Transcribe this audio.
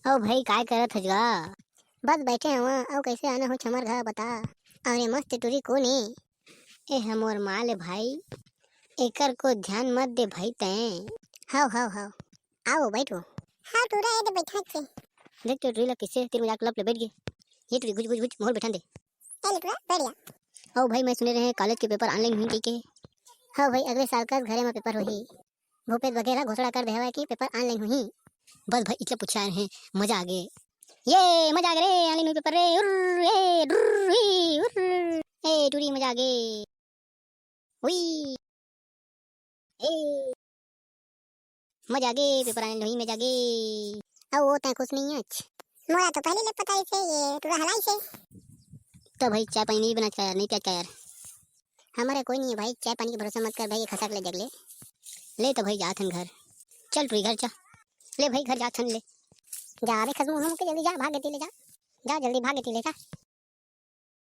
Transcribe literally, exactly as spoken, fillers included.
अउ भाई, काय करत हस गा? बस बैठे हवा। अउ कैसे आना हो छमर घर, बता। अरे मस्त टूरी कोन ए? ए हमर माल ए भाई, एकर को ध्यान मत दे भाई तैं। हव हव हव, आओ बैठो। हाँ टूरा, ए दे बैठा के। देख तो टूरी ला किसे तीर मजाक लप ले बैठ गे। ये टूरी घुच घुच घुच मोर बैठन दे। ए ले टूरा बैठ जा। अउ भाई, मैं सुने रहे कॉलेज के पेपर ऑनलाइन हुई कहिके। हव भाई, अगले साल कस घरे में पेपर होही। भूपेश बघेल ह घोषणा कर दे हवय कि पेपर ऑनलाइन होही। बस भाई, इतला पूछे आए हैं, मजा आ गे। ये मजा आ गे रे, ऑनलाइन होही पेपर रे। उर्र, ए, डुर्र, हुई, उर्र। ए टूरी, मजा आ गे। हुई। ए, मजा आ गे, पेपर ऑनलाइन होही, मजा आ गे। अउ वो तैं खुश नहीं हच? मोला तो पहले ले पता हे, ये टूरा हलाइस हे। तो भाई, चाय पानी नहीं बनात का यार, नहीं पियात का यार? हमरे कोई नहीं है भाई, चाय पानी के भरोसा मत कर भाई, ये खसक ले जग ले। ले तो भाई, जात हन घर। चल टूरी, घर जा। ले भाई, घर जात हन ले। जा रे खसमू, हम के जल्दी जा, भाग एती ले जा। जा जल्दी, भाग एती ले जा।